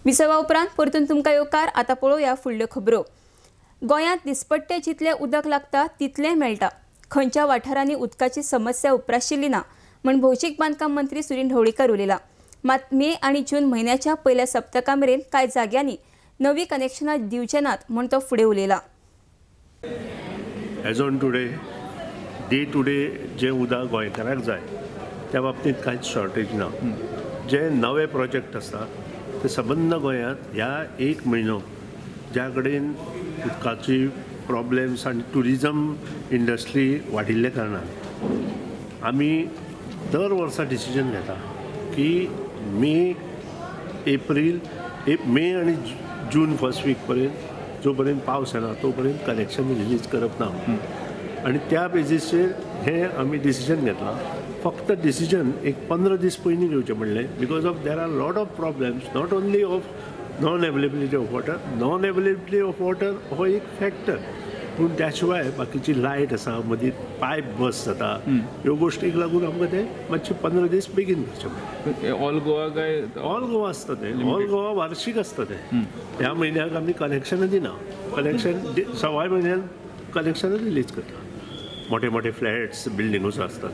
विसवा उपरांत परतून तुमकां येवकार. आतां पळोवया फुडल्यो खबरो. गोंयांत दिसपट्टे जितलें उदक लागता तितलें मेळटा. खंयच्या वाठारांनी उदकाची समस्या उप्राशिल्ली ना म्हूण भौशीक बांदकाम मंत्री सुदिन ढवळीकर उलयला. मात मे आनी जून म्हयन्याच्या पयल्या सप्तका मेरेन कांय जाग्यांनी नवी कनेक्शनां दिवचे नात म्हूण तो फुडें उलयला. As on today, day to day जें उदक गोंयकारांक जाय त्या बाबतींत कांयच शॉर्टेज ना. जे नवे प्रोजेक्ट आसा ते सबंद गोंयांत ह्या एक म्हयनो ज्या कडेन उदकाची प्रॉब्लेम्स आनी ट्युरिजम इंडस्ट्री वाडिल्ल्या कारणान आमी दर वर्सा डिसिजन घेता की मे एप्रील मे आनी जून फर्स्ट वीक पर्यंत जो पर्यंत पावस येना तो पर्यंत कनेक्शन रिलीज करप ना. आनी त्या बेजीसचेर हें आमी डिसिजन घेतलां. फक्त डिसिजन एक 15 दीस पयलीं घेवचें पडलें because of there are lot of problems, not only of non availability of water. Non availability of water हो एक फॅक्टर, पूण त्या शिवाय बाकीची लायट आसा, मदीं पायप बस जाता, ह्यो गोश्टीक लागून आमकां तें मातशें 15 दीस बेगीन करचें पडलें. ऑल गोवा काय? ऑल गोवा आसता तें, ऑल गोवा वार्षीक आसता तें. ह्या म्हयन्याक आमी कनेक्शनां दिना, कनेक्शन सवाय म्हयन्यान कनेक्शनां रिलीज करता. मोठे मोठे फ्लॅट्स बिल्डिंगूच आसतात.